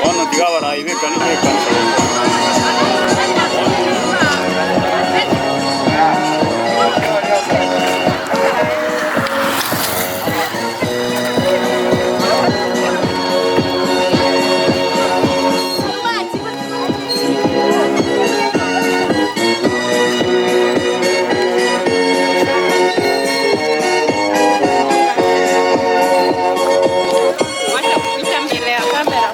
Bono tiga abarai b'ekanisa ekanisa Wacha kupita mbele ya kamera.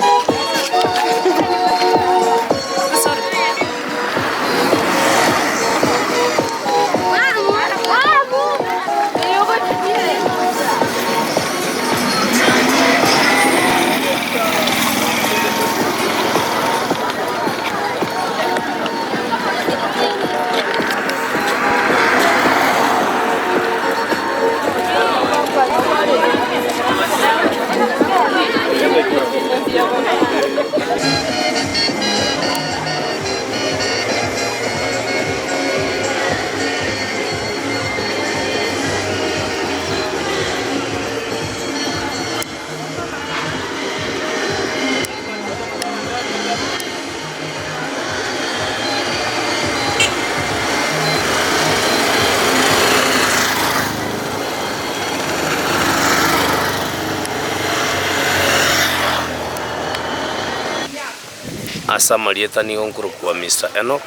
Ase amarieta nigo nkorokwa Mister Enock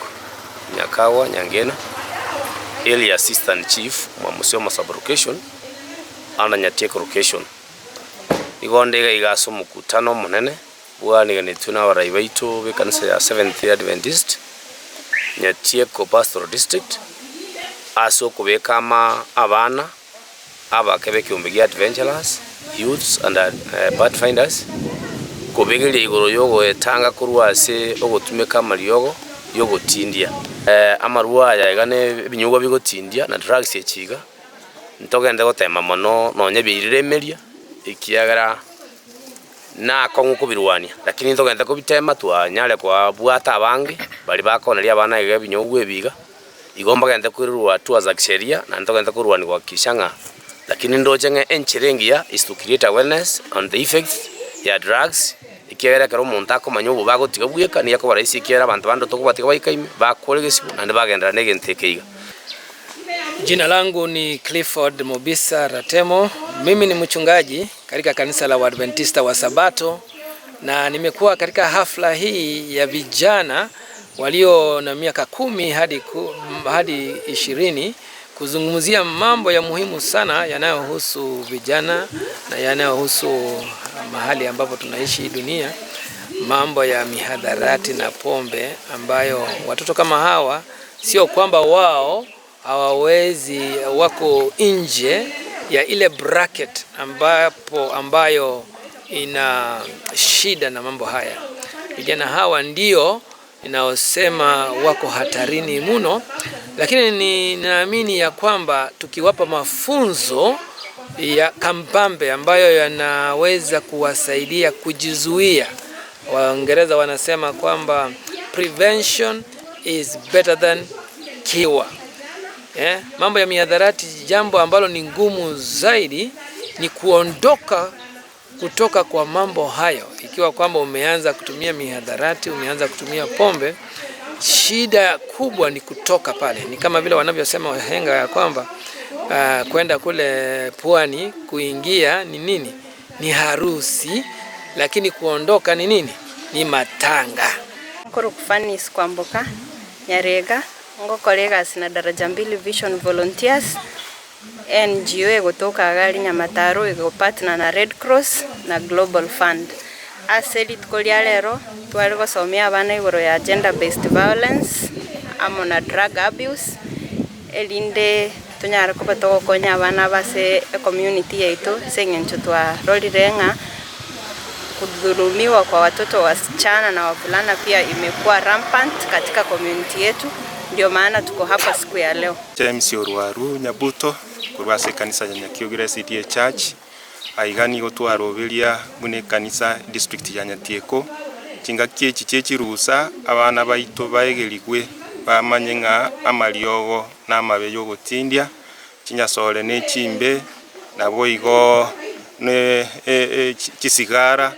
Nyakawa Nyangena, Area Assistant Chief Mwamusi Omo Sub-Location under Nyatieko Location. Nigo nde iga iga ase omokutano omonene bwaniganetwe na abarai baito b'ekanisa ya Seventh Day Adventist, Nyatieko Pastoral District, ase okobeka ama abana abake b'ekeombe gia Adventurers, Youths and Pathfinders, kobegeria igoro y'ogoetanga korwa ase ogotumeka amariogo y'ogotindia. Amarwa aya iga ne ebinyugwa bigotindia na drugs echi iga, ntogende gotema mono nonye biairire emeria, ekiagera nakong'u kobirwania, lakini ntogende kobitema twanyare koabwata abange baria bakoneria abana iga ebinyugwa ebi iga. Igo mbagente koirerwa hatua za kisheria, naende togente korwania gohakikisha ng'a lakini ndoche ng'a enchera engiya is to create awareness on the effects ya drugs, ekiagera ekero omonto akomanya obobe agotiga bweka nigo akoba rahisi ekiagera abanto bande tokobatiga baika ime, bakore egesibo naende bagenderera na egento eke iga. Jina langu ni Clifford Mobisa Ratemo. Mimi ni mchungaji katika kanisa la Waadventista wa Sabato na nimekuwa katika hafla hii ya vijana walio na miaka kumi hadi, ku, hadi ishirini kuzungumzia mambo ya muhimu sana yanayohusu vijana na yanayohusu mahali ambapo tunaishi dunia, mambo ya mihadharati na pombe ambayo watoto kama hawa sio kwamba wao hawawezi, wako nje ya ile bracket ambapo ambayo ina shida na mambo haya. Vijana hawa ndio ninaosema wako hatarini mno, lakini ninaamini ya kwamba tukiwapa mafunzo ya kambambe ambayo yanaweza kuwasaidia kujizuia. Waingereza wanasema kwamba prevention is better than cure. Eh, mambo ya mihadharati, jambo ambalo ni ngumu zaidi ni kuondoka kutoka kwa mambo hayo. Ikiwa kwamba umeanza kutumia mihadharati, umeanza kutumia pombe, shida kubwa ni kutoka pale. Ni kama vile wanavyosema wahenga ya kwamba uh, kwenda kule pwani kuingia ni nini? Ni harusi, lakini kuondoka ni nini? Ni matanga. Nkorokwa Fanice Kwamboka Nyarega, ngokora egasi na Daraja Mbili Vision Volunteers, NGO egotoka iga aria Nyamataro ego partner na Red Cross na Global Fund. Ase rituko ria rero tware gosomia abana igoro ya gender based violence amo na drug abuse, erinde tonyare koba togokonya abana aba ase ecommunity yaito ase eng'encho twarorire ng'a. Kudhulumiwa kwa watoto wasichana na wavulana pia imekuwa rampant katika community yetu, ndio maana tuko hapa siku ya leo. James Orwaru Nyabuto korwa ase ekanisa ya Nyakiogera SDA Church, aiga nigo twaroberia buna ekanisa district ya Nyatieko, chingaki echi chie chirusa abana baito baegerigwe bamanye ng'a amariogo na amabe yogotindia, chinyasore ne chimbe, naboigo ne chisigara,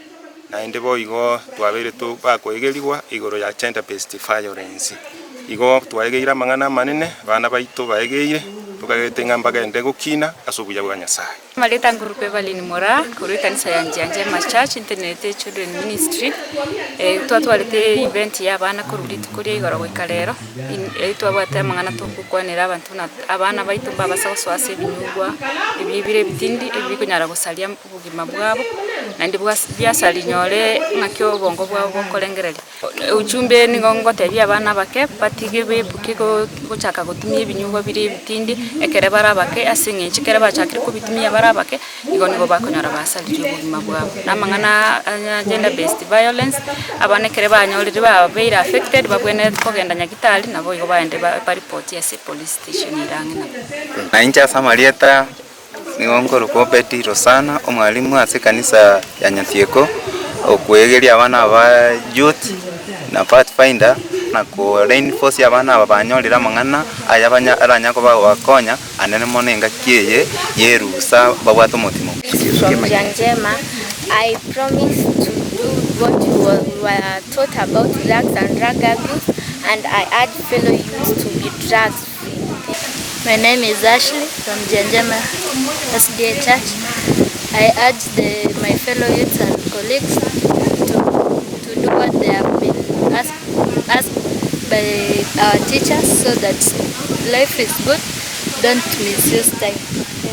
naende boigo twabeire bakoegerigwa igoro ya gender based violence. Igo twaegeire amang'ana amanene, abana baito baegeire, tokagete ng'a mbagende gokina ase obuya bwa Nyasaye. Amareta Ngurupe Evelyn Moraa korwa ekanisa ya Njia Njema Church ntenerete Children Ministry, twatwarete event ya abana korwa rituko ria igoro goika rero, twabwate amang'ana togokwanera abanto buna abana baito mbabasa gosoa ase ebinyugwa ebi bire ebitindi ebi bikonyara gosaria obogima bwabo, naende biasaria nyore ng'aki obongo bwabo bokorengereria. Ujumbe nigo ngotebia abana abake batige bebuke gochaka gotumia ebinyugwa bire ebitindi ekere bare abake ase eng'encho ekere bachakire kobitumia bare abake, igo nigo bakonyora basaririe obogima bwabo. Na amang'ana aya gender based violence, abana ekere banyorire babeire affected babwenerete kogenda nyagitari nabo igo baende baripotie ase police station ere ang'e nabo. Na inche ase amarieta Nigo nkorokwa Obedi Rosana, omwalimu ase ekanisa ya Nyatieko, okwegeria abana aba youth na pathfinder na ko reinforce abana aba banyorire amang'ana aya banya aranya kobakonya anene mono engaki eye ya erusa babwate omotimo. From Njia I promise to do what we were taught about drugs and drug abuse and I urge fellow youths to be drugs free. My name is Ashley from Njia Njema SDA Church. I urge my fellow youths and colleagues to do what they have been asked by our teachers so that life is good. Don't misuse time.